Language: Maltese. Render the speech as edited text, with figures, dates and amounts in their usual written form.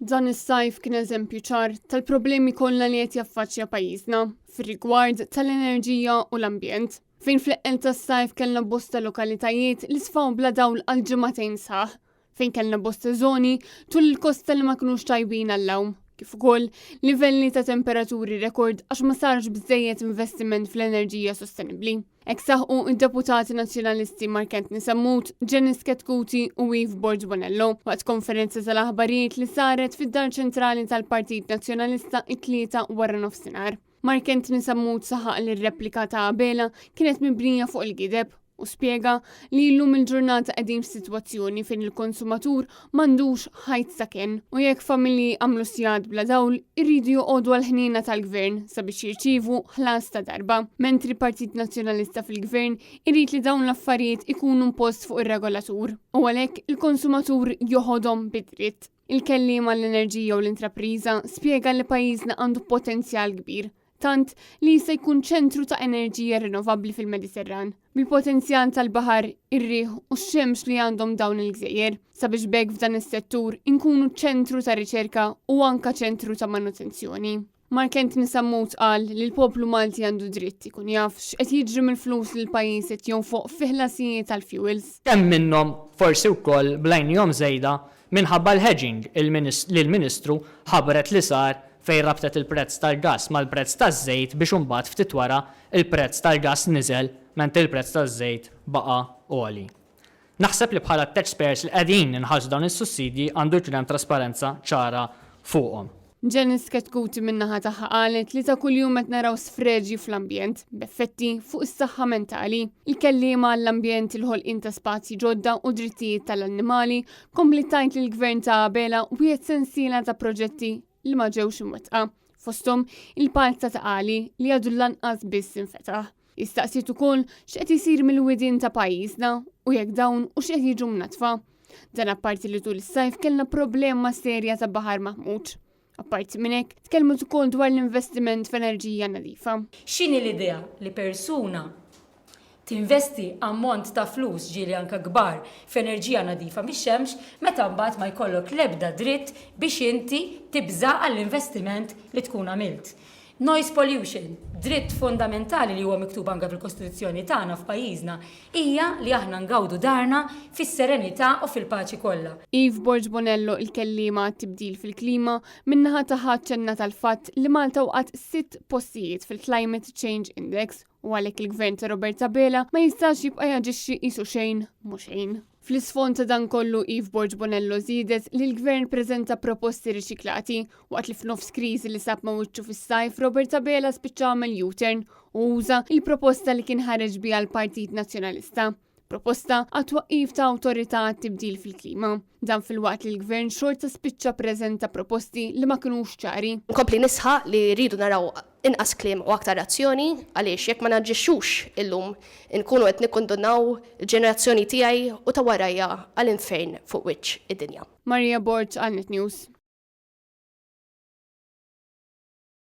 Dan is-sajf kien eżempju ċar tal-problemi kollha li qed jaffaċċja pajjiżna fir-rigward tal-enerġija u l-ambjent, fejn fl-eqqel tas-sajf kellna bosta lokalitajiet li sfaw bla dawl għal ġimagħtejn sħaħ, fejn kellna bosta żoni tul il-kosta li ma kinux tajbin għall-għawm, kif ukoll livelli ta' temperaturi rekord għax ma sarx biżżejjed investiment fl-enerġija sostenibbli. Hekk saħqu d-deputati Nazzjonalisti Mark Anthony Sammut, Janice Chetcuti u Eve Borg Bonello waqt konferenza tal-aħbarijiet li saret fid-Dar Ċentrali tal-Partit Nazzjonalista it-Tlieta wara nofsinhar. Mark Anthony Sammut saħaq li r-replika ta' Abela kienet mibnija fuq il-gideb u spjega li llum il-ġurnata qegħdin f'sitwazzjoni fejn il-konsumatur m'għandux ħajt ta' kenn u jekk familji għamlu sigħat bla dawl iridu joqogħdu għall-ħniena tal-Gvern sabiex jirċievu ħlas ta' darba, mentri Partit Nazzjonalista fil-Gvern irid li dawn l-affarijiet ikunu impost fuq ir-regolatur u għalhekk il-konsumatur joħodhom bi dritt. Il-kelliem għall-Enerġija u l-Intrapriża spjega li pajjiżna għandu potenzjal kbir tant li jista' jkun ċentru ta' enerġija rinnovabbli fil-Mediterran, bil-potenzjal tal-baħar, ir-riħ u x-xemx li għandhom dawn il-gżejjer, sabiex b'hekk f'dan is-settur inkunu ċentru ta' riċerka u anka ċentru ta' manutenzjoni. Mark Anthony Sammut qal li l-poplu Malti għandu dritt ikun jaf x'qed jiġri mill-flus li l-pajjiż qed jonfoq fi ħlasijiet għall-fuels. Kemm minnhom forsi wkoll bl-għajnihom żejda minħabba l-hedging li l-Ministru ħabbret li sar fejn rabtet il-prezz tal-gass mal-prezz taż-żejt biex imbagħad ftit wara l-prezz tal-gass niżel mentri l-prezz taż-żejt baqa' għoli. Naħseb li bħala taxpayers li qegħdin inħallsu dawn is-sussidji għandu jkun hemm trasparenza ċara fuqhom. Janice Chetcuti min-naħa tagħha qalet li ta' kuljum qed naraw sfreġji fl-ambjent, b'effetti fuq is-saħħa mentali. Il-kelliema għall-ambjent, il-ħolqien ta' spazji ġodda u drittijiet tal-annimali kompliet tgħid li l-Gvern ta' Abela wiegħed sensiela ta' proġetti li ma ġewx imwettqa, fosthom il-palza ta' Qali li għadu lanqas biss infetaħ. Hi staqsiet ukoll x'qed isir mill-widien ta' pajjiżna u jekk dawn hux qed jiġu mnaddfa. Dan apparti li tul is-sajf kellna problema serja ta' baħar maħmuġ. Apparti minn hekk, tkellmet ukoll dwar l-investiment f'enerġija nadifa. X'inhi l-idea li persuna tinvesti ammont ta' flus, ġieli anke kbar, f'enerġija nadifa mix-xemx meta mbagħad ma jkollok l-ebda dritt biex inti tibża' għall-investiment li tkun għamilt. Noise pollution, dritt fundamentali li huwa miktub anke fil-Kostituzzjoni tagħna f'pajjiżna, hija li aħna ngawdu darna fis-serenità u fil-paċi kollha. Eve Borg Bonello, il-kelliema għat-tibdil fil-klima, min-naħa tagħha aċċennat għall-fatt li Malta waqgħet sitt postijiet fil-Climate Change Index u għalhekk il-Gvern ta' Robert Abela ma jistax jibqa' jaġixxi qisu xejn mhu xejn. Fl-isfond ta' dan kollu Eve Borg Bonello żiedet li l-Gvern preżenta proposti riċiklati waqt li f'nofs kriżi li sab ma' wiċċu fis-sajf Robert Abela spiċċa għamel U-turn u uża il-proposta li kien ħareġ biha l-Partit Nazzjonalista. Proposta għat-twaqqif ta' awtorità għat-tibdil fil-klima. Dan filwaqt li l-Gvern xorta spiċċa ppreżenta proposti li ma kinux ċari. Nkompli nisħaq li rridu naraw inqas kliem u aktar azzjoni għaliex jekk ma naġixxux illum inkunu qed nikkundunnaw il-ġenerazzjoni tiegħi u ta' warajja għal infern fuq wiċċ id-dinja. Maria Borg għal Net News.